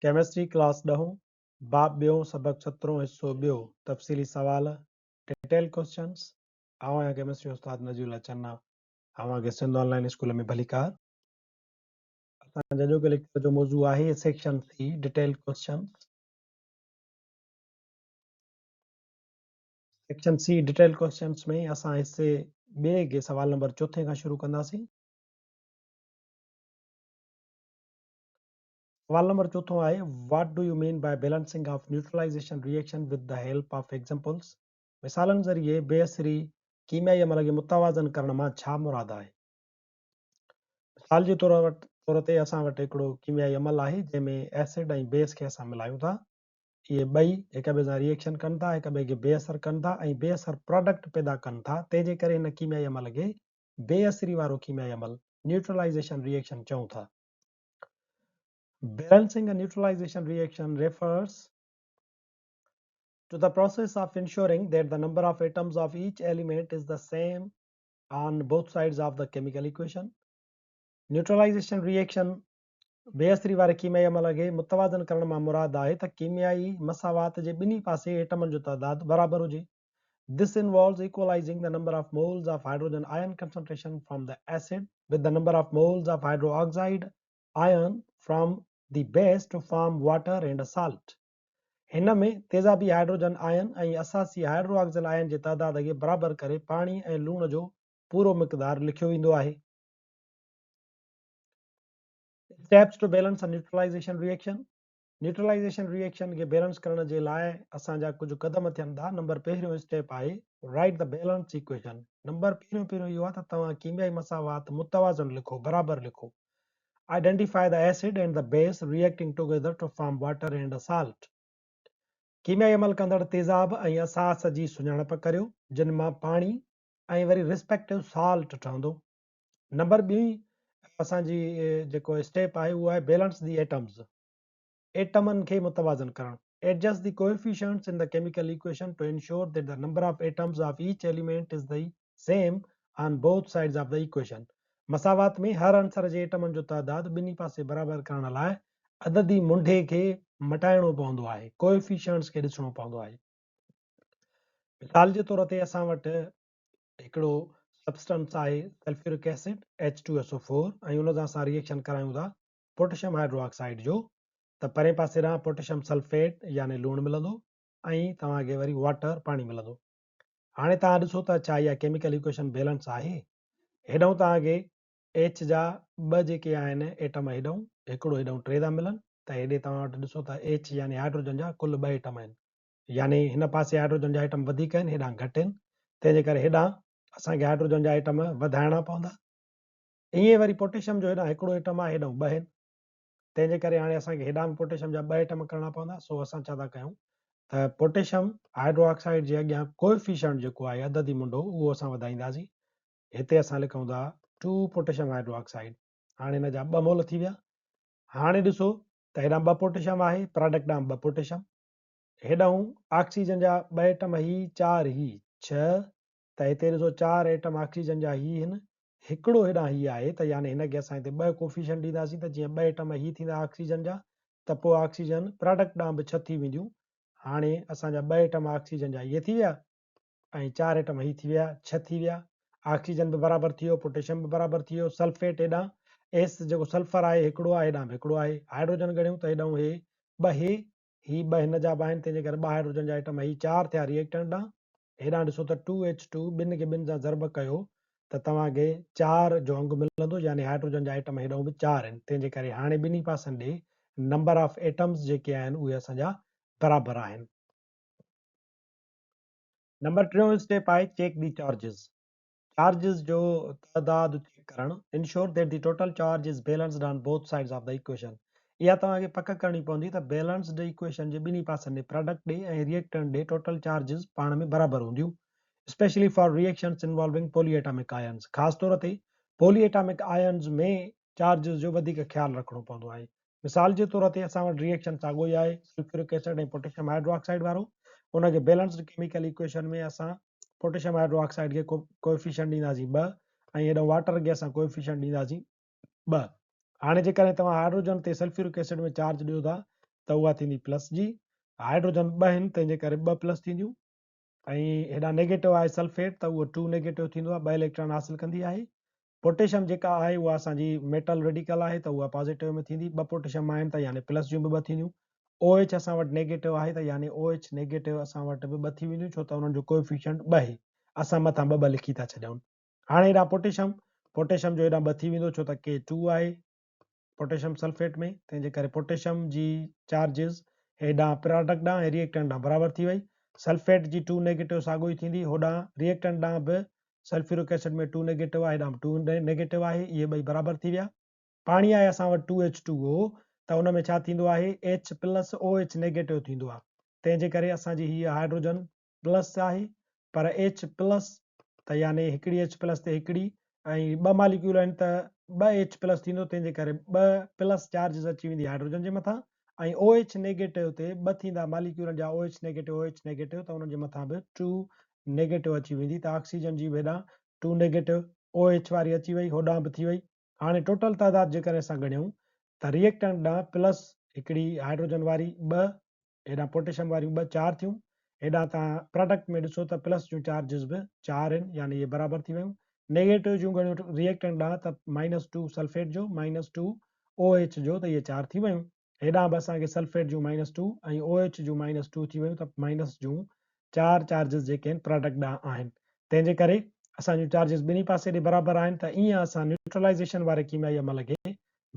Chemistry class ڏهون، باب ٻيون، سبق سترهون، حصو ٻيو، تفصيلي سوال، Detailed Questions، آئون آهيان ڪيمسٽري استاد نجيب الله چنا، اوهان کي سنڌ آن لائين اسڪول ۾ ڀليڪار. اسان جي اڄوڪي ليڪچر جو موضوع آهي section C detailed questions. Section C detailed questions ۾ اسان حصي ٻئي کي سوال نمبر چوٿين کان شروع ڪنداسين. سوال نمبر چوٿون آهي What do you mean by balancing of neutralization reaction with the help of examples؟ مثالن ذريعي بي اثري ڪيميائي عمل کي متوازن ڪرڻ مان ڇا مراد آهي؟ مثال جي طور تي اسان وٽ هڪڙو ڪيميائي عمل آهي جنهن ۾ ايسڊ ۽ بيس کي اسان ملايون ٿا. اهي ٻئي هڪ ٻئي سان ريئيڪشن ڪن ٿا، هڪ ٻئي کي بي اثر ڪن ٿا ۽ بي اثر پراڊڪٽ پيدا ڪن ٿا، تنهن جي ڪري هن ڪيميائي عمل کي بي اثري وارو ڪيميائي عمل، Neutralization Reaction، چئون ٿا. Balancing a neutralization reaction refers to the process of ensuring that the number of atoms of each element is the same on both sides of the chemical equation. Neutralization reaction بي اثري واري ڪيميائي عمل کي متوازن ڪرڻ مان مراد آهي ته ڪيميائي مساوات جي ٻنهي پاسي ايٽمن جو تعداد برابر هجي. This involves equalizing the number of moles of hydrogen ion concentration from the acid with the number of moles of hydroxide ion from the base to form water and a salt. هن ۾ تيزابي hydrogen آئن ۽ اساسي هائيڊروآڪسل آئن جي تعداد کي برابر ڪري پاڻي ۽ لوڻ جو پورو مقدار لکيو ويندو آهي. Steps to balance a neutralization reaction. Neutralization reaction کي بيلنس ڪرڻ جي لاء اسان جا ڪجهه قدم ٿين ٿا. نمبر پهريون اسٽيپ آهي Write the balance equation. Number پهريون پهريون اهو آهي ته توهان ڪيميائي مساوات متوازن لکو، برابر لکو. Identify the acid and the base reacting together to form water and salt. ڪيميائي عمل ڪندڙ تيزاب ۽ اساس جي سڃاڻپ ڪريو جن مان پاڻي ۽ وري ريسپيڪٽو سالٽ ٺهندو. نمبر ٻي اسان جي جيڪو اسٽيپ آهي اهو آهي بيلنس the atoms. ايٽمن کي متوازن ڪرڻ، Adjust the coefficients in the chemical equation to ensure that the number of atoms of each element is the same on both sides of the equation. مساوات ۾ هر عنصر جي ايٽمن جو تعداد ٻنهي پاسي برابر ڪرڻ لاء عددي منڍي کي مٽائڻو پوندو آهي، Coefficients کي ڏسڻو پوندو آهي. مثال جي طور تي اسان وٽ هڪڙو سبسٽنس آهي سلفيورڪ ايسڊ H2SO4 ۽ ان سان اسان ريئيڪشن ڪرايون ٿا پوٽاشيم هائيڊرو آڪسائيڊ جو ته پرئين پاسي ڏانهن پوٽاشيم سلفيٽ يعني لوڻ ملندو ۽ توهان کي وري واٽر، پاڻي، ملندو. هاڻي توهان ڏسو ته ڇا اها ڪيميڪل ايڪويشن بيلنس آهي؟ هيڏانهن توهان کي H جا ٻه جيڪي آهن ايٽم هيڏانهن هڪڙو هيڏانهن ٽي ٿا ملن ته هيڏي توهان وٽ ڏسو ته H يعني هائيڊروجن جا ڪل ٻه ايٽم آهن يعني هن پاسي هائيڊروجن جا ايٽم وڌيڪ آهن هيڏانهن گهٽ آهن تنهن جي ڪري هيڏانهن اسان کي هائيڊروجن جا ايٽم وڌائڻا پوندا. ائين وري پوٽيشيم جو هيڏانهن هڪڙو ايٽم آهي هيڏانهن ٻه آهن تنهن جي ڪري هاڻي اسان کي هيڏانهن به پوٽيشيم جا ٻه ايٽم ڪرڻا پوندا سو اسان ڇا ٿا ڪيون ته پوٽيشيم هائيڊرو آڪسائيڊ جي اڳيان ڪوئفيشنٽ جيڪو آهي عددي منڍو اهو اسان وڌائينداسين هتي اسان لکون ٿا 2 پوٽيشيم هائيڊرو آڪسائيڊ هاڻي هن جا ٻه مول ٿي ويا هاڻي ڏسو ته هيڏانهن ٻه پوٽيشيم آهي پراڊڪٽ ڏانهن ٻه پوٽيشيم هيڏانهن آڪسيجن جا ٻه ايٽم هي چار هي ڇهه ته هتي ڏسو چار ايٽم آڪسيجن جا هي هن، هڪڙو هيڏانهن هي آهي ته يعني هن کي اسان هتي ٻه ڪوفيشنٽ ڏينداسين ته جيئن ٻه ايٽم هي ٿيندا آڪسيجن جا ته پوء آڪسيجن پراڊڪٽ ڏانهن به ڇهه ٿي وينديون. هاڻي اسان جا ٻه ايٽم آڪسيجن جا اهي ٿي ويا ۽ چار ايٽم هي ٿي ويا، ڇهه ٿي ويا. آڪسيجن به برابر ٿي ويو، پوٽيشيم به برابر ٿي ويو، سلفيٽ هيڏانهن ايس جيڪو سلفر آهي هڪڙو آهي هيڏانهن به هڪڙو آهي. هائيڊروجن ڳڻيون ته هيڏانهن هي ٻه هي هي ٻه هن جا به آهن، تنهن جي ڪري ٻه هائيڊروجن جا ائٽم هي چار ٿيا ريئيڪٽنٽ ڏانهن. هيڏانهن ڏسو ته ٽو ايڇ ٽو ٻن کي ٻن سان ضرب ڪيو ته توهان کي چار جو انگ ملندو يعني هائيڊروجن جا ائٽم هيڏانهن به چار آهن، تنهن جي ڪري هاڻي ٻنهي پاسن ڏي نمبر آف ائٽمز جيڪي آهن اهي اسان جا برابر آهن. نمبر ٽيون اسٽيپ آهي چيڪ the charges. Charges جو تعداد چيڪ ڪرڻ، Ensure that the total charge is balanced on both sides of the equation، اها توهان کي پڪ ڪرڻي پوندي ته بيلنسڊ ايڪويشن جي ٻنهي پاسن ڏي پراڊڪٽ ڏي ۽ ريئيڪٽنٽ ڏي ٽوٽل چارجز پاڻ ۾ برابر هونديون، Especially for reactions involving polyatomic ions، خاص طور تي پولي ايٽامڪ آئنز ۾ چارجز جو وڌيڪ خيال رکڻو پوندو آهي. مثال جي طور تي اسان وٽ ريئيڪشن ساڳيو ئي آهي سلفيورڪ ايسڊ ۽ پوٽيشيم هائيڊروآڪسائيڊ وارو، ان کي بيلنسڊ ڪيميڪل ايڪويشن ۾ اسان پوٽيشيم هائيڊرو آڪسائيڊ کي ڪوئفيشنٽ ڏينداسين ٻه ۽ هيڏانهن واٽر کي اسان ڪوئفيشنٽ ڏينداسين ٻه. هاڻي جيڪڏهن توهان هائيڊروجن تي سلفيورڪ ايسڊ ۾ چارج ڏيو ٿا ته اها ٿيندي پلس جي، هائيڊروجن ٻه آهن تنهن جي ڪري ٻه پلس ٿينديون ۽ هيڏانهن نيگيٽو آهي سلفيٽ ته اهو ٽو نيگيٽو ٿيندو آهي، ٻه اليڪٽران حاصل ڪندي آهي. پوٽيشيم جيڪا آهي اها اسان جي ميٽل ريڊيڪل آهي ته اها پازيٽو ۾ ٿيندي، ٻه پوٽيشيم آهن ته يعني پلس جون به ٻه ٿينديون. او ايڇ اسان وٽ نيگيٽو آهي ته يعني او ايڇ نيگيٽو اسان وٽ به ٻه ٿي وينديون ڇو ته انهن جو ڪوئفيشنٽ ٻه آهي، اسان مٿان ٻه ٻه لکي ٿا ڇڏيون. هاڻي هيڏانهن پوٽيشيم، پوٽيشيم جو هيڏانهن ٻه ٿي ويندو ڇو ته ڪي ٽو آهي پوٽيشيم سلفيٽ ۾، تنهن جي ڪري پوٽيشيم جي چارجز هيڏانهن پراڊڪٽ ڏانهن ۽ ريئيڪٽنٽ ڏانهن برابر ٿي وئي. سلفيٽ جي ٽو نيگيٽو ساڳيو ئي ٿيندي، هوڏانهن ريئيڪٽنٽ ڏانهن به سلفيورڪ ايسڊ ۾ ٽو نيگيٽو آهي، هيڏانهن به ٽو نيگيٽو آهي، اهي ٻئي برابر ٿي ويا. پاڻي آهي اسان وٽ ٽو ايڇ ٽو او ته ان ۾ ڇا ٿيندو آهي H plus O H negative ٿيندو آهي، تنهن جي ڪري اسان جي هيء هائيڊروجن پلس آهي پر ايڇ پلس ته يعني هڪڙي ايڇ پلس تي هڪڙي ۽ ٻه ماليڪيول آهن ته ٻه ايڇ پلس ٿيندو تنهن جي ڪري ٻه پلس چارجز اچي ويندي هائيڊروجن جي مٿان ۽ او ايڇ نيگيٽو تي ٻه ٿيندا ماليڪيولن جا O H negative O H negative ته انهن جي مٿان به ٽو نيگيٽو اچي ويندي ته آڪسيجن جي به هيڏانهن ٽو نيگيٽو او ايڇ واري اچي وئي هوڏانهن به ٿي وئي. هاڻي ٽوٽل تعداد جيڪڏهن اسان ڳڻيون ته ريئيڪٽنٽ ڏانهن پلس هڪڙي هائيڊروجن واري ٻه، هيڏانهن پوٽيشيم واريون ٻه چار ٿيون، هيڏانهن توهان پراڊڪٽ ۾ ڏسو ته پلس جون چارجز به چار آهن يعني اهي برابر ٿي ويون. نيگيٽو جون ڳڻيون ريئيڪٽنٽ ڏانهن ته مائنس ٽو سلفيٽ جو مائنس ٽو او ايڇ جو ته اهي چار ٿي ويون. هيڏانهن به اسان کي سلفيٽ جون مائنس ٽو ۽ او ايڇ جون مائنس ٽو ٿي ويون ته مائنس جون چار چارجز جيڪي آهن پراڊڪٽ ڏانهن آهن تنهن جي ڪري اسان جون چارجز ٻنهي پاسي ڏي برابر آهن ته ائين اسان نيوٽرلائيزيشن واري ڪيميائي عمل کي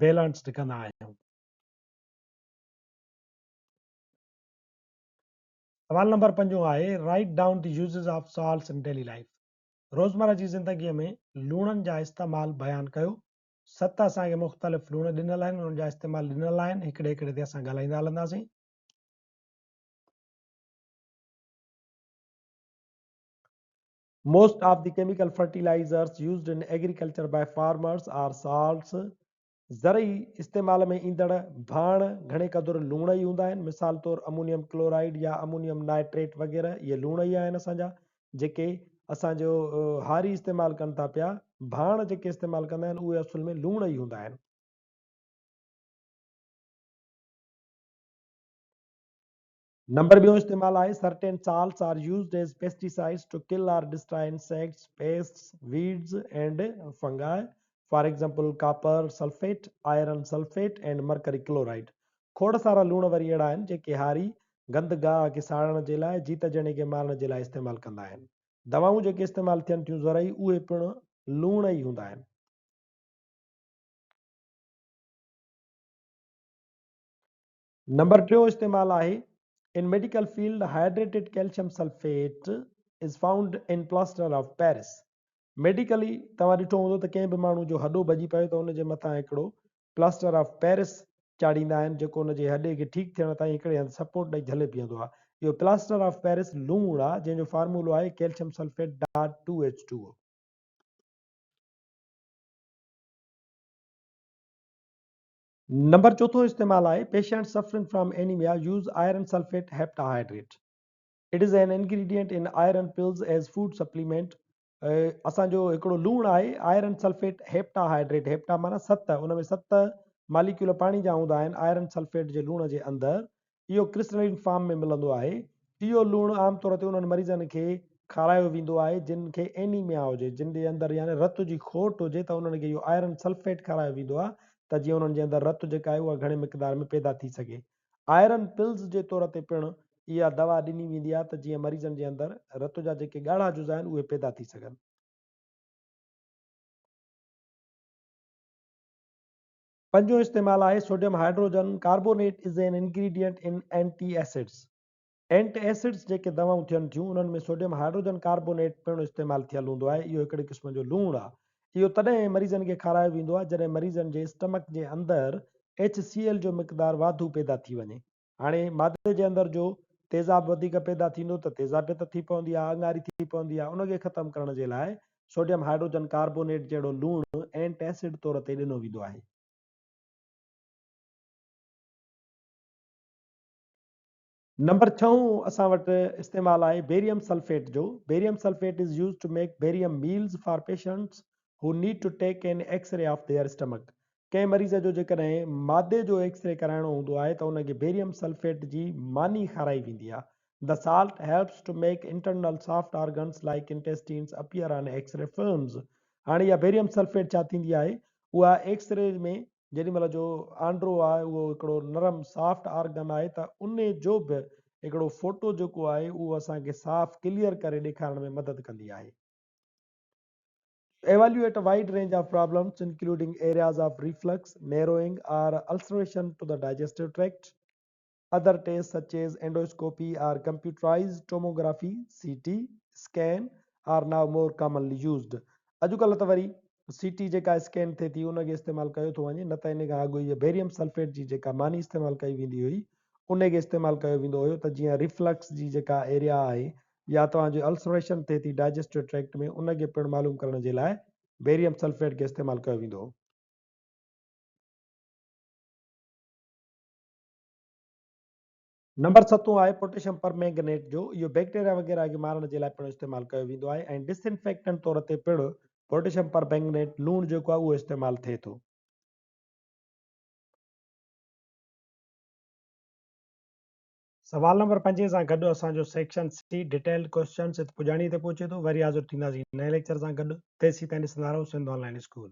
بيلنسڊ ڪندا آهيون. سوال نمبر پنجون آهي write down the uses of salts in daily life روزمره جي زندگي ۾ لوڻن جا استعمال بيان ڪيو. ست اسان کي مختلف لوڻ ڏنل آهن انهن جا استعمال ڏنل آهن هڪڙي هڪڙي تي اسان ڳالهائيندا هلنداسين. Most of the chemical fertilizers used in agriculture by farmers are salts. زرعي استعمال ۾ ايندڙ ڀاڻ گهڻي قدر لوڻ ئي هوندا آهن مثال طور امونيم ڪلورائيڊ يا امونيم نائٽريٽ وغيره اهي لوڻ ئي آهن اسان جا جيڪي اسان جو هاري استعمال ڪن ٿا پيا، ڀاڻ جيڪي استعمال ڪندا آهن اهي اصل ۾ لوڻ ئي هوندا آهن. نمبر ٻيون استعمال آهي certain salts are used as pesticides to kill or destroy insects, pests, weeds and fungi, for example copper sulphate, iron sulphate and mercury chloride. کوڙ سارا لوڻ وري اهڙا آهن جيڪي هاري گند گاهه کي ساڙڻ جي لاء، جيت جڻي کي مارڻ جي لاء استعمال ڪندا آهن. دوائون جيڪي استعمال ٿين ٿيون زرعي اهي پڻ لوڻ ئي هوندا آهن. نمبر ٽيون استعمال آهي In medical field hydrated calcium sulphate is found in plaster of Paris. Medically توهان ڏٺو هوندو ته ڪنهن به ماڻهو جو هڏو ڀڄي پيو ته ان جي مٿان هڪڙو پلاسٽر آف پيرس چاڙهيندا آهن جيڪو ان جي هڏي کي ٺيڪ ٿيڻ تائين هڪڙي هنڌ سپورٽ ڏئي جهلي بيهندو آهي. اهو پلاسٽر آف پيرس لوڻ آهي جنهن جو فارمولو آهي calcium sulphate dot two H two O. Number چوٿون استعمال آهي patients suffering from anaemia use iron sulphate heptahydrate. It is an ingredient in iron pills as food supplement. اسان جو هڪڙو لوڻ آهي آئرن سلفيٽ هيپٽاهائيڊريٽ، هيپٽا معنيٰ ست، ان ۾ ست ماليڪيول پاڻي جا هوندا آهن آئرن سلفيٽ جي لوڻ جي اندر اهو ڪرسٽلين فارم ۾ ملندو آهي. اهو لوڻ عام طور تي انهن مريضن کي کارايو ويندو آهي جن کي اينيميا هجي، جن جي اندر يعني رت جي کوٽ هجي ته انهن کي اهو آئرن سلفيٽ کارايو ويندو آهي ته جيئن انهن جي اندر رت جيڪا آهي اها گهڻي مقدار ۾ پيدا ٿي سگهي. آئرن پلز جي طور تي پڻ اها دوا ڏني ويندي آهي ته جيئن مريضن جي اندر رت جا جيڪي ڳاڙها جزا آهن اهي پيدا ٿي سگهن. پنجون استعمال آهي sodium hydrogen carbonate is an ingredient in antacids. Antacids جيڪي دوائون ٿين ٿيون انهن ۾ سوڊيم هائيڊروجن ڪاربونيٽ پڻ استعمال ٿيل هوندو آهي. اهو هڪڙي قسم جو لوڻ آهي. اهو تڏهن مريضن کي کارايو ويندو آهي جڏهن مريضن جي اسٽمڪ جي اندر ايڇ سي ايل جو مقدار واڌو پيدا ٿي وڃي. هاڻي معدي جي اندر جو تيزاب وڌيڪ پيدا ٿيندو ته تيزابيت ٿي پوندي آهي، اڱاري ٿي پوندي آهي، ان کي ختم ڪرڻ جي لاء سوڊيم هائيڊروجن ڪاربونيٽ جهڙو لوڻ اينٽ ايسڊ طور تي ڏنو ويندو آهي. نمبر ڇهون اسان وٽ استعمال آهي بيريم سلفيٽ جو. Barium sulphate is used to make barium meals for patients who need to take an X ray of their stomach. ڪنهن مريض جو جيڪڏهن معدي جو ايڪسري ڪرائڻو هوندو آهي ته ان کي بيريم سلفيٽ جي ماني کارائي ويندي آهي. The salt helps to make internal soft organs like intestines appear on X-ray films. هاڻي اها بيريم سلفيٽ ڇا ٿيندي آهي؟ اها ايڪسري ۾ جيڏي مهل جو آنڊرو آهي اهو هڪڙو نرم سافٽ آرگن آهي ته ان جو به هڪڙو فوٽو جيڪو آهي اهو اسان کي صاف ڪليئر ڪري ڏيکارڻ ۾ مدد ڪندي آهي. Evaluate a wide range of problems including areas of reflux, narrowing or ulceration to the digestive tract. Other tests such as endoscopy or computerized tomography, CT, scan are now more commonly used. اڄڪلهه ته وري سي ٽي جيڪا scan ٿئي ٿي ان کي استعمال ڪيو ٿو وڃي نه ته ان کان اڳ اهي بيريم سلفيٽ جي جيڪا ماني استعمال ڪئي ويندي هئي ان کي استعمال ڪيو ويندو هيو ته جيئن ريفلڪس جي جيڪا ايريا آهي يا توهان جي السريشن ٿئي ٿي ڊائجسٽو ٽريڪٽ ۾ ان کي پڻ معلوم ڪرڻ جي لاء بيريم سلفيٽ کي استعمال ڪيو ويندو هو. نمبر ستون آهي پوٽيشم پرمينگنيٽ جو اهو بيڪٽيريا وغيره کي مارڻ جي لاء پڻ استعمال ڪيو ويندو آهي ۽ ڊس انفيڪٽنٽ طور تي پڻ پوٽيشم پرمينگنيٽ لوڻ جيڪو آهي اهو استعمال ٿئي ٿو. سوال نمبر پنجين سان گڏ اسان جو سيڪشن سي ڊيٽيلڊ ڪوئسچنس هت پڄاڻي تي پهچي ٿو. وري حاضر ٿينداسين نئين ليڪچر سان گڏ. تيسين تائين ڏسندا رهو سنڌ آن لائين اسڪول.